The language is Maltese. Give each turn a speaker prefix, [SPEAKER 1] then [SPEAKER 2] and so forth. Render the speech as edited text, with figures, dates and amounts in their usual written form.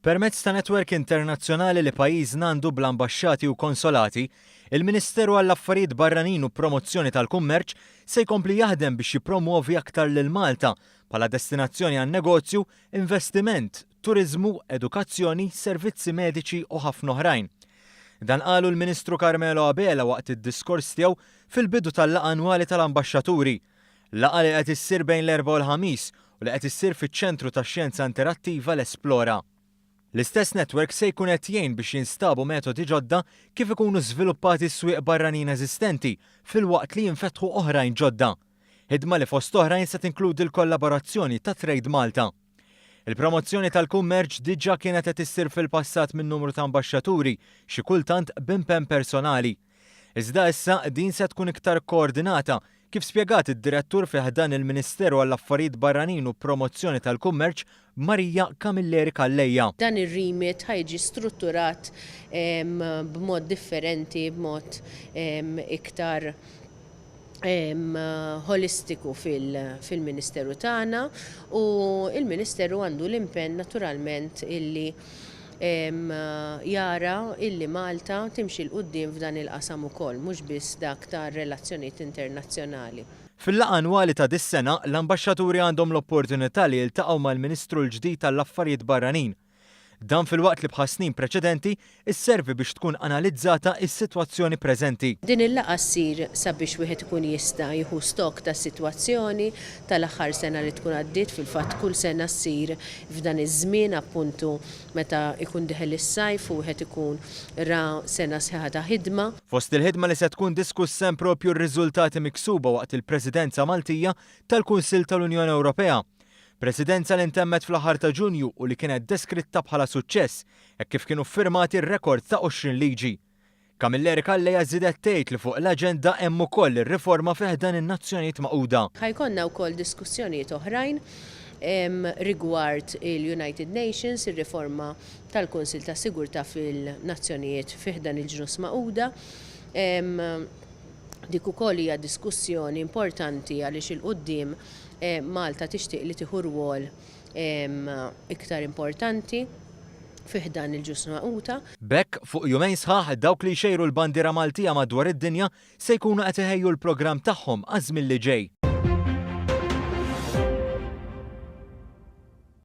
[SPEAKER 1] Permezz ta' netwerk internazzjonali li pajjiżna għandu bl-ambaxxati u konsolati, il-Ministeru għall-Affarijiet Barranin u Promozzjoni tal-Kummerċ se jkompli jaħdem biex jippromwovi aktar lil Malta bħala destinazzjoni għan-negozju, investiment, turiżmu, edukazzjoni, servizzi mediċi u ħafna oħrajn. Dan qalu l-Ministru Carmelo Abela waqt id-diskors tiegħu fil-bidu tal-laqgħa annwali tal-ambaxxaturi. Laqgħa li qed issir bejn l-Erbgħa u l-Ħamis u li qed issir fiċ-Ċentru tax-Xjenza Interattiva l-Esplora. L-istess netwerk se jkun qed jgħin biex jinstabu metodi ġodda kif ikunu żviluppati s-swieq barranin eżistenti filwaqt li jinfetħu oħrajn ġodda. Ħidma li fost oħrajn se tinkludi l-kollaborazzjoni ta' Trade Malta. Il-promozzjoni tal-kummerċ diġà kienet qed issir fil-passat minn numru ta' ambaxxaturi, xi kultant b'impenn personali. Iżda issa din se tkun iktar kkoordinata, kif spjegat id-Direttur fi ħdan il-Ministeru għall-Affarijiet Barranin u Promozzjoni tal-Kummerċ, Maria Camilleri Calleja.
[SPEAKER 2] Dan ir-remit ħa jiġi strutturat b'mod differenti, b'mod iktar ħolistiku fil-Ministeru tagħna u l-Ministeru għandu l-impenn naturalment illi jara illi Malta timxi 'l quddiem f'dan il-qasam ukoll, mhux biss dak tar-relazzjonijiet internazzjonali.
[SPEAKER 1] Fil-laqgħa annwali ta' dis-sena, l-ambaxxaturi għandhom l-opportunità li jiltaqgħu mal-Ministru l-ġdid għall-Affarijiet Barranin, Dan filwaqt li bħas-snin preċedenti, isservi biex tkun analizzata s-sitwazzjoni preżenti.
[SPEAKER 2] Din il-laqgħa ssir sabiex wieħed ikun jista' jieħu stock tas-sitwazzjoni tal-aħħar sena li tkun għaddiet, fil-fatt kull sena ssir f'dan iż-żmien appuntu meta jkun dieħel is-sajf u wieħed ikun ra sena sħiħa ta' ħidma.
[SPEAKER 1] Fost il-ħidma li se tkun diskussa hemm propju r-riżultati miksuba waqt il-Presidenza Maltija tal-Kunsill tal-Unjoni Ewropea. Presidenza li ntemmet fl-aħħar ta' Ġunju u li kienet deskritta bħala suċċess hekk kif kienu ffirmati rekord ta' 20 liġi. Camilleri Calleja żiedet tgħid li fuq l-aġenda hemm ukoll ir-riforma fi ħdan in-Nazzjonijiet Magħquda.
[SPEAKER 2] Ħa jkollna wkoll diskussjonijiet oħrajn rigward il-United Nations, ir-riforma tal-Kunsill tas-Sigurtà fil-Nazzjonijiet fi ħdan il-Ġnus Magħquda. Dik ukoll hija diskussjoni importanti għaliex 'il quddiem Malta tixtieq li tieħu rwol iktar importanti fi ħdan il-Ġnus Magħquda.
[SPEAKER 1] B'hekk, fuq jumejn sħaħ, dawk li jxejru l-bandiera Maltija madwar id-dinja se jkunu qed iħejju l-programm tagħhom għaż-żmien li ġej.